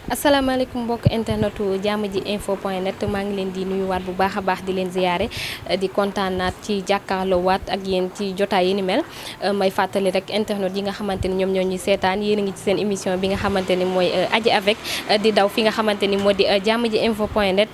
asalaamaaleykum mbokk internetu jàmm ji info point net maa ngi leen di nuyuwaat bu baax a baax di leen ziyaare di kontaanaat ci jàkkaarloo waat ak yéen ci jotaay yi ni mel may fàttali rek internet yi nga xamante ni ñoom ñoo ñuy seetaan yéen a ngi ci seen émission bi nga xamante ni mooy aji avec di daw fi nga xamante ni moo di jàmm ji info point net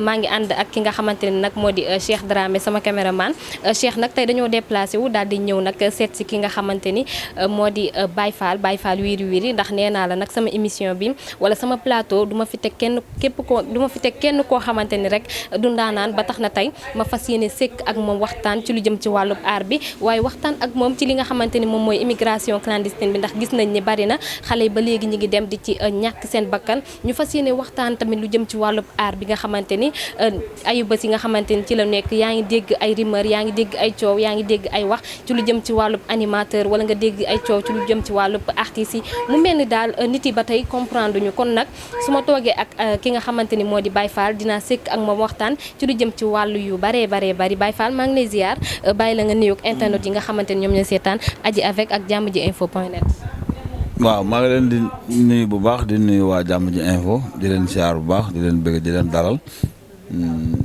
maa ngi ànd ak ki nga xamante ni nag moo di Cheikh Dramé sama caméraman Cheikh nag tey dañoo déplacé wu daal di ñëw nag seet si ki nga xamante ni moo di Baye Fall wiiri wiiri ndax nee naa la nag sama émission bi wala sama plateau du ma fi teg kenn koo xamante ni rek du ndaanaan ba tax na tey ma fas yéene sekk ak moom waxtaan ci lu jëm ci wàllub aar bi waaye waxtaan ak moom ci li nga xamante ni moom mooy immigration clandestine bi ndax gis nañ ni bari na xale yi ba léegi ñi ngi dem di ci ñàkk seen bakkan ñu fas yéene waxtaan tamit lu jëm ci wàllub aar bi nga xamante ni ayu bés yi nga xamante ni ci la nekk yaa ngi dégg ay rumeur yaa ngi dégg ay coow yaa ngi dégg ay wax ci lu jëm ci wàllub animateur wala nga dégg ay coow ci lu jëm ci wàllub artistes yi mu mel ni daal nit yi ba tey comprendre ñu kon nag su ma toogee ak ki nga xamante ni moo di Baye Fall dinaa sekk ak moom waxtaan ci lu jëm ci wàllu yu baree bari Baye Fall maa ngi lay ziar bàyyi la nga nuyoog internet yi nga xamante ni ñoom ñooy seetaan aji avec ak jàmm ji info point net. waaw maa ngi leen di nuyu bu baax di nuyu waa jàmm ji info di leen ziar bu baax di leen bëgg di leen dalal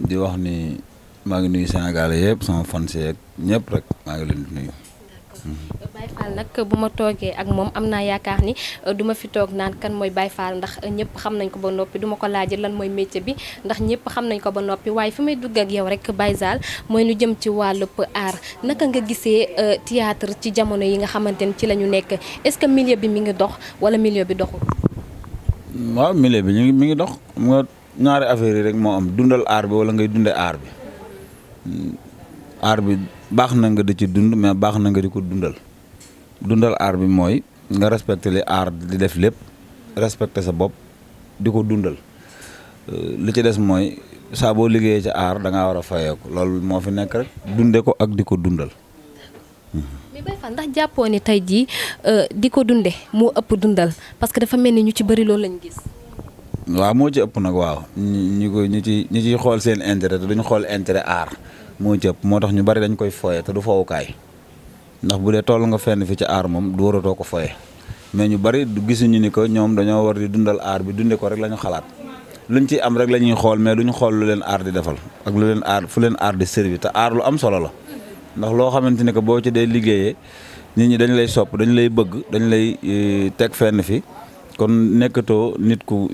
di wax ni maa ngi nuyu Sénégal yëpp sama fans yeeg ñëpp rek maa ngi leen di nuyu. Baye Fall nag bu ma toogee ak moom am naa yaakaar ni du ma fi toog naan kan mooy Baye Fall ndax ñëpp xam nañ ko ba noppi du ma ko laajee lan mooy métier bi ndax ñëpp xam nañ ko ba noppi waaye fi may dugg ak yow rek Baye Fall mooy lu jëm ci wàllub aar naka nga gisee théâtre ci jamono yi nga xamante ni ci la ñu nekk est-ce que milieu bi mi ngi dox wala milieu bi doxul. waaw milieu bi mi ngi dox xam nga ñaari affaire yi rek moo am dundal aar bi wala ngay dundee aar bi aar bi baax na nga di ci dund mais baax na nga di ko dundal aar bi mooy nga respecté li aar di def lépp respecté sa bopp di ko dundal li ci des mooy saa boo liggéeyee ci aar da ngaa war a fayeeku loolu moo fi nekk rek dunde ko ak di ko dundal. mais Baye Fall ndax jàppoo ni tey jii di ko dunde moo ëpp dundal parce que dafa mel ni ñu ci bëri loolu lañu gis. waaw moo ci ëpp nag waaw ñi ciy xool seen intérêt te duñu xool intérêt aar moo ci ëpp moo tax ñu bari dañ koy foye te du fowukaay ndax bu dee toll nga fenn fi ci aar moom du waratoo ko foye mais ñu bari gisuñu ni ko ñoom dañoo war di dundal aar bi dunde ko rek la ñu xalaat luñ ci am rek la ñuy xool mais duñu xool lu leen aar di defal ak lu leen aar fu leen aar di servi te aar lu am solo la ndax loo xamante ni que boo ci dee liggéeyee nit ñi dañ lay sopp dañ lay bëgg dañ lay teg fenn fi kon nekkatoo nit ku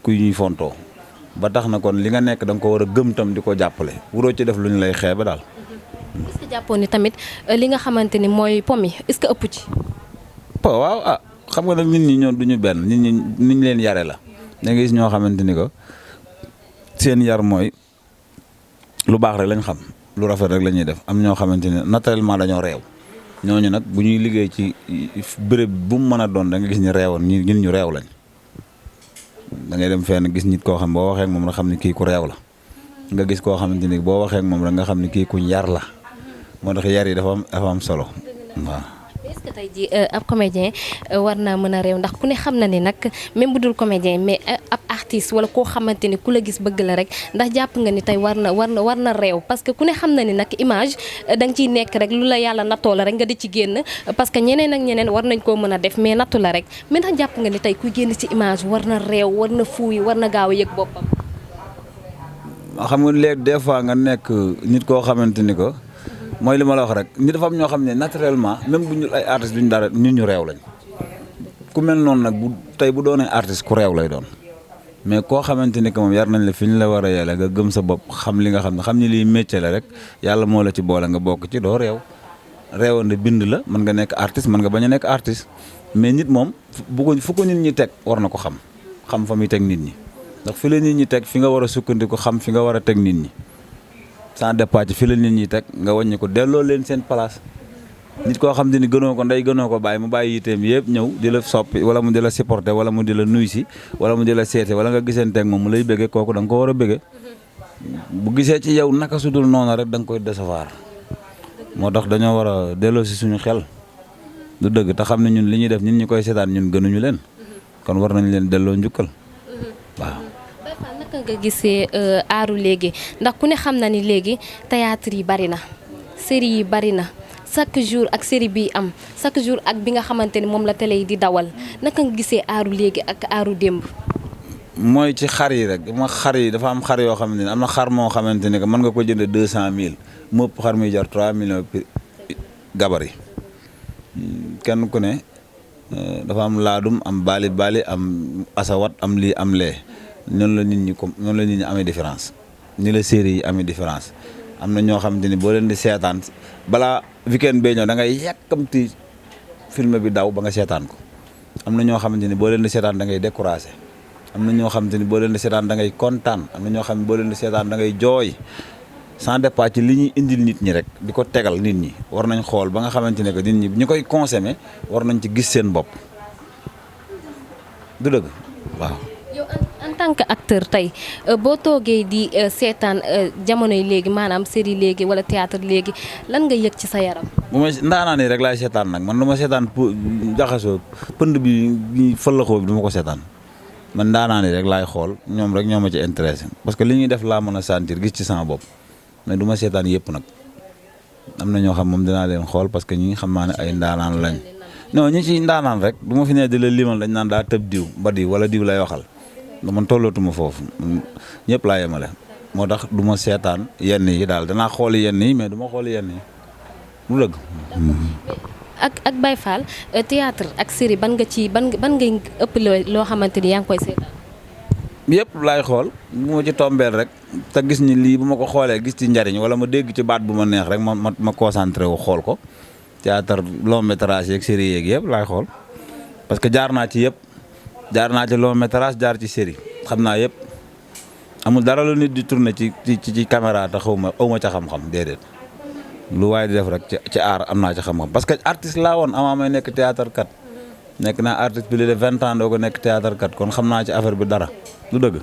ñuy fontoo ba tax na kon li nga nekk da nga ko war a gëm tam di ko jàppale wuroo ci def lu ñu lay xeebe daal. est-ce que jàppoon ni tamit li nga xamante ni mooy pomi est-ce que ëpp ci. waaw xam nga nag nit ñi ñoom du ñu benn nit ñi leen yare la da nga gis ñoo xamante ni que seen yar mooy lu baax rek lañ xam lu rafet rek la ñuy def am ñoo xamante ni naturellement dañoo réew ñooñu nag bu ñuy liggéey ci béréb bu mu mën a doon da nga gis ñu réewoon ñun ñu réew lañ da ngay dem fenn gis nit koo xam boo waxee ak moom nga xam ni kii ku réew la nga gis koo xamante ni boo waxee ak moom rek nga xam ni kii ku yar la moo tax yar yi dafa am solo waaw. est-ce que tey jii ab comédien war naa mën a réew ndax ku ne xam na ni nag même bu dul comédien mais ab artiste wala koo xamante ni ku la gis bëgg la rek ndax jàpp nga ni tey war na réew parce que ku ne xam na ni nag image da nga ciy nekk rek lu la yàlla nattoo la rek nga di ci génn parce que ñeneen ak ñeneen war nañ koo mën a def mais nattu la rek mais ndax jàpp nga ni tey kuy génn ci image war na réew war na fuuy war na gaaw a yëg boppam. xam nga léegi des fois nga nekk nit koo xamante ni ko mooy li ma la wax rek nit dafa am ñoo xam ne naturellement même bu ñu ay artistes duñ dara nit ñu réew lañ ku mel noonu nag bu doonee artiste ku réew lay doon mais koo xamante ni que moom yar nañ la fi ñu la war a yele nga gëm sa bopp xam li nga xam ni lii métier la rek yàlla moo la ci boole nga bokk ci doo réew réewande bind la mën nga nekk artiste mën nga bañ a nekk artiste mais nit moom fu ko nit ñi teg war na ko xam fa muy teg nit ñi ndax fi la nit ñi teg fi nga war a sukkandiku xam fi nga war a teg nit ñi sans départ fi la nit ñi teg nga wàññi ko delloo leen seen place nit koo xam te ni gënoo ko ndey gënoo ko bàyyi mu bàyyi yiteem yëpp ñëw di la soppi wala mu di la supporter wala mu di la nuy si wala mu di la seete wala nga gisanteeg moom mu lay bëggee kooku da nga ko war a bëggee bu gisee ci yow naka su dul noonu rek da nga koy décevoir moo tax dañoo war a delloo si suñu xel du dëgg te xam ne ñun li ñuy def ñun ñu koy seetaan ñun gënuñu leen kon war nañ leen delloo njukkal waaw. naka nga gisee aaru léegi ndax ku ne xam na ni léegi théâtre yi bari na série yi bari na chaque jour ak série bi am chaque jour ak bi nga xamante ni moom la télé yi di dawal naka nga gisee aaru léegi ak aaru démb. mooy ci xar yi rek xar yi dafa am xar yoo xamante ne am na xar moo xamante ne que mën nga ko jënd 200 000 mu ëpp xar muy jar 3 millions gabar yi kenn ku ne dafa am laadum am baali am asawat am lii am lee noonu la nit ñi comme noonu la nit ñi amee différence ni la série yi amee différence am na ñoo xamante ni boo leen di seetaan balaa weekend bee ñëw da ngay yàkkamti film bi daw ba nga seetaan ko am na ñoo xamante ni boo leen di seetaan da ngay découragé am na ñoo xamante ni boo leen di seetaan da ngay kontaan am na ñoo xam ne boo leen di seetaan da ngay jooy sans départ ci li ñuy indil nit ñi rek di ko tegal nit ñi war nañ xool ba nga xamante ne que nit ñi ñi koy consommer war nañ ci gis seen bopp du dëgg waaw. yow en tant que acteur tey boo toogee di seetaan jamono yi léegi maanaam série léegi wala théâtre léegi lan nga yëg ci sa yaram. bu ma ndaanaan yi rek laay seetaan nag man du ma seetaan jaxasoo pënd bi fëllaxoo bi du ma ko seetaan man ndaanaan yi rek laay xool ñoom rek ñoo ma ci intéressé parce que li ñuy def laa mën a sentir gis ci sama bopp. mais du ma seetaan yëpp nag am na ñoo xam moom dinaa leen xool parce que ñi xam naa ne ay ndaanaan lañ non ñi ci ndaanaan rek du ma fi ne di la limal dañ naan daa tëb diw ba diw wala diw lay waxal man tollootuma foofu ñëpp laa yemale moo tax du ma seetaan yenn yi daal danaa xool yenn yi mais du ma xool yenn yi lu dëgg. ak Baye Fall théâtre ak série ban ngay ëpp loo xamante ni yaa ngi koy seetaan. yëpp laay xool bu ma ci tombeel rek te gis ni lii bu ma ko xoolee gis ci njariñ wala ma dégg ci baat bu ma neex rek ma concentré wu xool ko théâtre long métrage yeeg série yeeg yëpp laay xool parce que jaar naa ci yëpp jaar naa ci long métrage jaar ci série xam naa yëpp amul dara lu nit di tourné ci caméra te aw ma ca xam-xam déedéet lu waaye di def rek ci aar am naa ca xam-xam parce que artiste laa woon avant may nekk théâtre kat nekk naa artiste plus de 20 ans doo ko nekk théâtre kat kon xam naa ci affaire bi dara lu dëgg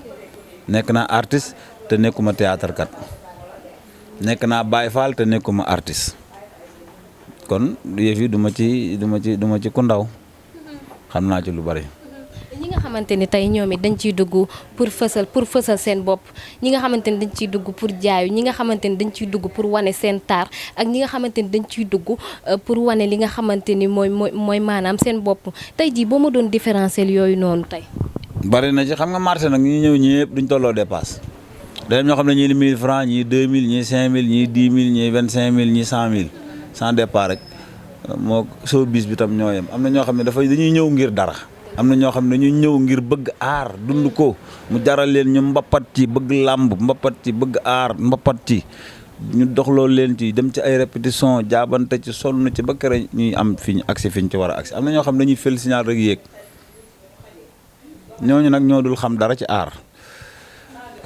nekk naa artiste te nekkuma théâtre kat nekk naa Baye Fall te nekkuma artiste kon yëf yi du ma ci ku ndaw xam naa ci lu bari. ñi nga xamante ni tey ñoom it dañ ciy dugg pour fësal seen bopp ñi nga xamante ni dañ ciy dugg pour jaayu ñi nga xamante ni dañ ciy dugg pour wane seen taar ak ñi nga xamante ni dañ ciy dugg pour wane li nga xamante ni mooy maanaam seen bopp tey jii boo ma doon différencier yooyu noonu tey. bari na ci xam nga marché nag ñi ñëw ñëpp duñ tolloo dépasse day ñoo xam ne ñii ni 1000 francs ñii 2000 ñii 5000 ñii 10 000 ñii 25000 ñii 100000 sans départ rek moo soo bis bi tam ñoo yem am na ñoo xam ne dañuy ñëw ngir dara. am na ñoo xam ne dañuy ñëw ngir bëgg aar dund ko mu jaral leen ñu mbappat ci bëgg làmb mbappat ci bëgg aar mbappat ci ñu doxloo leen ci dem ci ay répétition jaabante ci sonn ci ba kër ñuy am fi ñu agsi fi ñu ci war a agsi am na ñoo xam ne dañuy fel signal rek yéeg ñooñu nag ñoo dul xam dara ci aar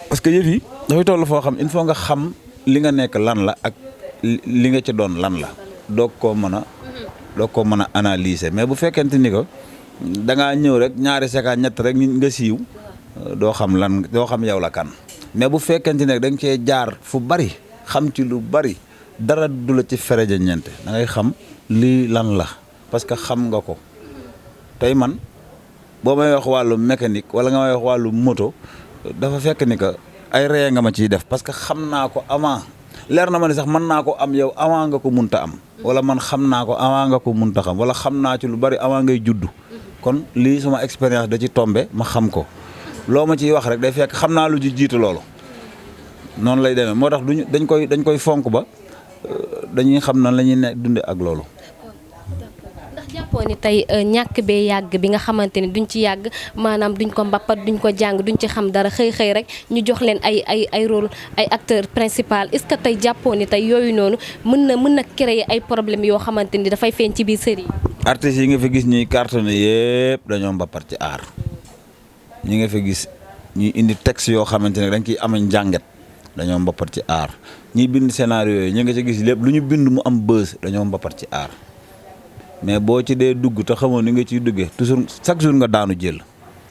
parce que yëf yi dafay toll foo xam il faut nga xam li nga nekk lan la ak li nga ci doon lan la doog koo mën a analyser mais bu fekkente ni ko da ngaa ñëw rek ñaari seconde ñett rek nga siiw doo xam yow la kan mais bu fekkente ne da nga cee jaar fu bari xam ci lu bari dara du la ci fereja ñeente da ngay xam lii lan la parce que xam nga ko tey man boo may wax wàllu mécanique wala nga may wax wàllu moto dafa fekk ni que ay ree nga ma ciy def parce que xam naa ko avant leer na ma ne sax mën naa ko am yow avant nga ko munta am wala man xam naa ko avant nga ko munta xam wala xam naa ci lu bari avant ngay juddu kon lii sama expérience da ci tombé ma xam ko loo ma ciy wax rek day fekk xam naa lu ci jiitu loolu noonu lay demee moo tax dañ koy fonk ba dañuy xam nan la ñuy ne dunde ak loolu. ndax jàppoo ni tey ñàkk bee yàgg bi nga xamante ni duñ ci yàgg maanaam duñ ko mbappat duñ ko jàng duñ ci xam dara xëy rek ñu jox leen ay rôle ay acteur principal est-ce que tey jàppoo ni tey yooyu noonu mën na créer ay problème yoo xamante ni dafay feeñ ci biir série yi. artistes yi nga fi gis ñuy cartonné yëpp dañoo mbappat ci aar ñi nga fi gis ñuy indi texte yoo xamante ne dañ ciy am njàngat dañoo mbappat ci aar ñiy bind scénario yooyu ñi nga ci gis lépp lu ñu bind mu am buzz dañoo mbappat ci aar mais boo ci dee dugg te xamoo ni nga ciy duggee toujours chaque jour nga daanu jël.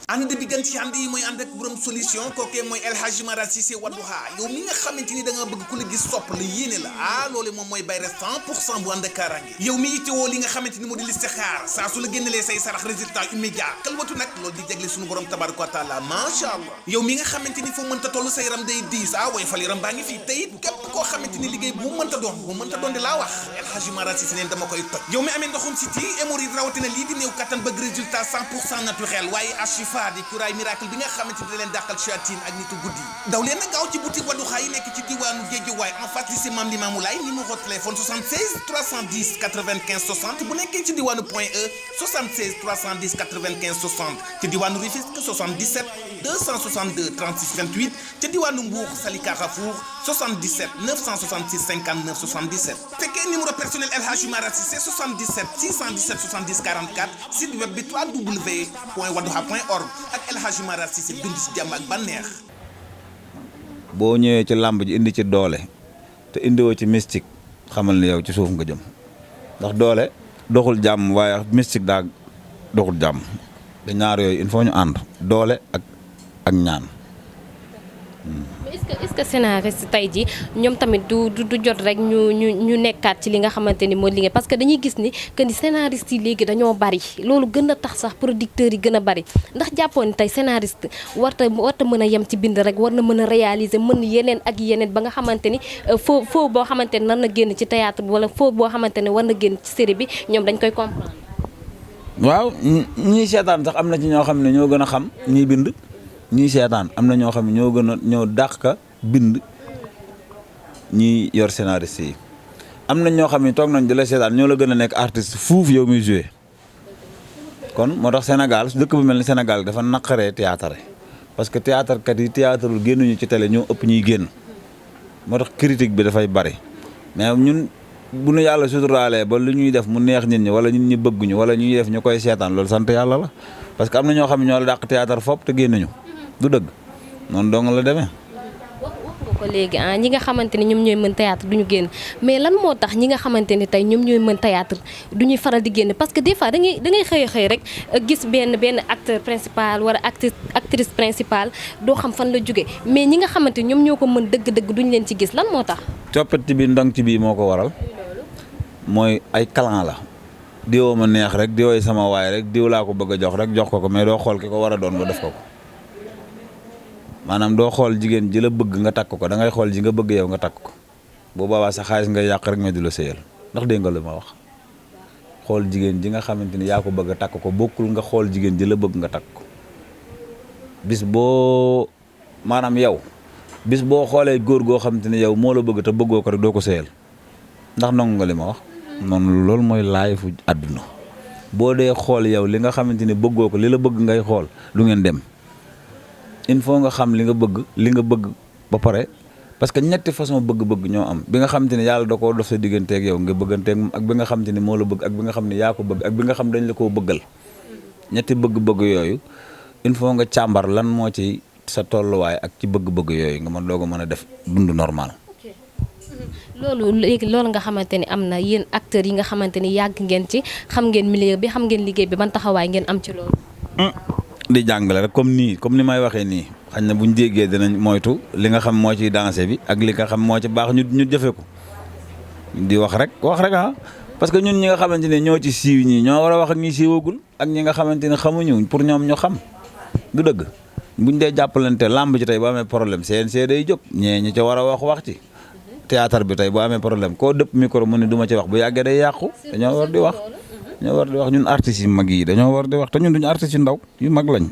ànd bi gën ci ànd yi mooy ànd ak borom solution kookee mooy El Hadji Mara Cissé Wadduha yow mi nga xamante ni da nga bëgg ku la gis sopp la yéene la loolu moom mooy bayre 100% bu ànd ak kaaraange yow mi itteewoo li nga xamante ni moo di listixaar saa su la génnelee say sarax résultat immédiat kalwatu nag loolu di jagle suñu borom tabaraka wa taala macha allah yow mi nga xamante ni foo mënta toll sa yaram day diis way fal yaram baa ngi fii tey képp koo xamante ni liggéey bu mënta doon di laa wax El Hadji Mara Cissé neen dama koy toj yow mi amee ndoxum siti hémorroïde rawatina lii di néew kattan bëgg résultat 100% naturel waaye Shifa di cuuraay miracle bi nga xamante ni da leen dàqal shayatin ak nitu guddi daw leen na gaaw ci boutique Wadduha yi nekk ci diwaanu Guédiawaye en face lycée Mame Limamou Laye numéro téléphone 76 310 95 60 bu nekkee ci diwaanu Point E 76 310 95 60 ci diwaanu Rufisque 77 262 36 28 ci diwaanu Mbour Sali Carrefour 77 966 59 77 fekkee numéro personnel El Hadji Mara Cissé 77 617 70 44 site web bi www.wadduha.org ak El Hadji Mara Cissé dund ci jàmm ak bànneex. boo ñëwee ci làmb ji indi ci doole te indiwoo ci mystique xamal ni yow ci suuf nga jëm ndax doole doxul jàmm waaye mystique daa doxul jàmm te ñaar yooyu il faut ñu ànd doole ak ñaan. mais est-ce que scénariste tey ji ñoom tamit du jot rek ñu nekkaat ci li nga xamante ni mooy liggéey parce que dañuy gis ni que ni scénariste yi léegi dañoo bari loolu gën a tax sax producteurs yi gën a bari ndax jàppoon tey scénariste warta mën a yem ci bind rek war na mën a réaliser mën yeneen ak yeneen ba nga xamante ni foo boo xamante ni nar na génn ci théâtre bi wala foo boo xamante ne war na génn ci série bi ñoom dañ koy comprendre. waaw ñii seetaan sax am na ci ñoo xam ne ñoo gën a xam ñiy bind. ñii seetaan am na ñoo xam ne ñoo gën a ñoo dàq ka bind ñi yor scénariste yi am na ñoo xam ne toog nañ di la seetaan ñoo la gën a nekk artiste fuuf yow muy joué kon moo tax Sénégal dëkk bu mel ni Sénégal dafa naqaree théâtre parce que théâtre kat yi théâtre génnuñu ci télé ñoo ëpp ñuy génn moo tax critique bi dafay bari mais ñun bu nu yàlla suturaalee ba lu ñuy def mu neex nit ñi wala nit ñi bëgguñu wala ñuy def ñu koy seetaan loolu sant yàlla la parce que am na ñoo xam ne ñoo la dàq théâtre fopp te génnuñu du dëgg noonu dong la demee. wax nga ko léegi ñi nga xamante ni ñoom ñooy mën théâtre du ñu génn mais lan moo tax ñi nga xamante ni tey ñoom ñooy mën théâtre du ñuy faral di génn parce que des fois da ngay xëy rek gis benn acteur principal wala actrice principale doo xam fan la jóge mais ñi nga xamante ni ñoom ñoo ko mën dëgg-dëgg duñu leen ci gis lan moo tax. coppati bi ndong ci bii moo ko waral mooy ay clan la diwoo ma neex rek diwooy sama waay rek diw laa ko bëgg a jox rek jox ko mais doo xool ki ko war a doon nga def ko maanaam doo xool jigéen ji la bëgg nga takk ko da ngay xool ji nga bëgg yow nga takk ko boo boobaa sa xaalis ngay yàq rek mais du la sëyal ndax dégg nga lu ma wax xool jigéen ji nga xamante ni yaa ko bëgg a takk ko bokkul nga xool jigéen ji la bëgg nga takk ko bis boo maanaam yow bis boo xoolee góor goo xamante ni yow moo la bëgg te bëggoo ko rek doo ko sëyal ndax nangu nga li ma wax noonu loolu mooy laay fu àdduna boo dee xool yow li nga xamante ni bëggoo ko li la bëgg ngay xool lu ngeen dem il faut nga xam li nga bëgg ba pare parce que ñetti façon bëgg-bëgg ñoo am bi nga xamante ni yàlla da koo def sa digganteeg yow nga bëgganteeg moom ak bi nga xamante ni moo la bëgg ak bi nga xam ne yaa ko bëgg ak bi nga xam dañ la koo bëggal ñetti bëgg-bëgg yooyu il faut nga càmbar lan moo ci sa tolluwaay ak ci bëgg-bëgg yooyu nga mën doog a mën a def dund normal. loolu nga xamante ni am na yéen acteurs yi nga xamante ni yàgg ngeen ci xam ngeen milieu bi xam ngeen liggéey bi ban taxawaay ngeen am ci loolu. di jàngale rek comme ni may waxee nii xañ na buñ déggee dinañ moytu li nga xam moo ciy dansé bi ak li nga xam moo ci baax ñu jëfe ko di wax rek parce que ñun ñi nga xamante ne ñoo ci siiw ñii ñoo war a wax ak ñi siiwagul ak ñi nga xamante ne xamuñu pour ñoom ñu xam du dëgg buñ dee jàppalante làmb ci tey boo amee problème CNG day jóg ñee ñi ca war a wax ci théâtre bi tey boo amee problème koo dëpp micro mu ne du ma ci wax bu yàggee day yàqu dañoo war di wax ñun artistes yu mag yi dañoo war di wax te ñun duñu artistes yu ndaw yu mag lañ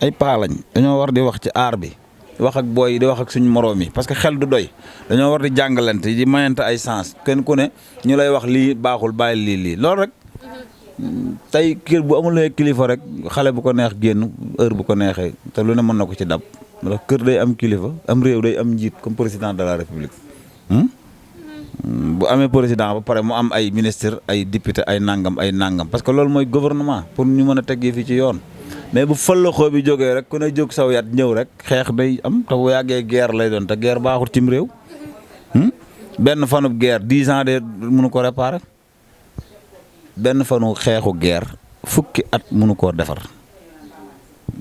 ay paa lañ dañoo war di wax ci aar bi wax ak booy di wax ak suñu moroom yi parce que xel du doy dañoo war di jàngalante di mayante ay sens kenn ku ne ñu lay wax lii baaxul bàyyi lii loolu rek tey kër bu amul kilifa rek xale bu ko neex génn heure bu ko neexee te lu ne mën na ko ci dab ndax kër day am kilifa am réew day am njiit comme président de la république bu amee président ba pare mu am ay ministre ay député ay nangam parce que loolu mooy gouvernement pour ñu mën a teg fii ci yoon mais bu fëllaxoo bi jógee rek ku ne jóg saw yat ñëw rek xeex day am te bu yàggee guerre lay doon te guerre baaxul cim réew benn fanub guerre 10 ans de mënu ko réparer benn fanu xeexu guerre fukki at mënu koo defar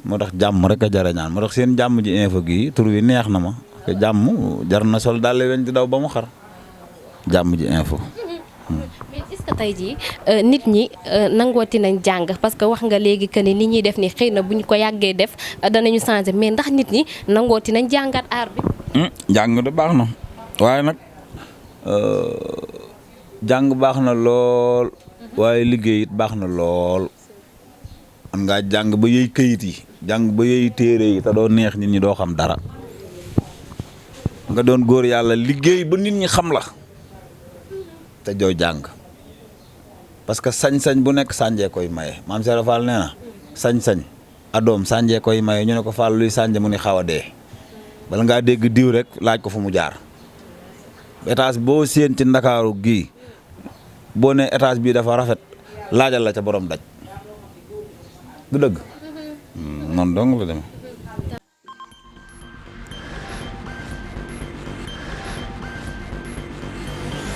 moo tax jàmm rek a jar ñaan moo tax seen jàmm ji info gi tur wi neex na ma te jàmm jar na sol daal weñ di daw ba mu xar jàmm ji info. mais est-ce que tey jii nit ñi nangooti nañ jàng parce que wax nga léegi que ni ñuy def ni xëy na bu ñu ko yàggee def danañu changer mais ndax nit ñi nangooti nañ jàngat aar bi. jàng de baax na waaye nag jàng baax na lool waaye liggéey it baax na lool man ngaa jàng ba yëy këyit yi jàng ba yëy téere yi te doo neex nit ñi doo xam dara nga doon góor yàlla liggéey ba nit ñi xam la te joo jàng parce que sañ-sañ bu nekk sànjee koy maye maam Cheikh Fall nee na sañ-sañ adoom sànjee koy maye ñu ne ko Fall luy sànje mu ni xaw a dee bala ngaa dégg diw rek laaj ko fu mu jaar étage boo séen ci ndakaaru gii boo ne étage bii dafa rafet laajal la ca borom daj du dëgg noonu dong la demee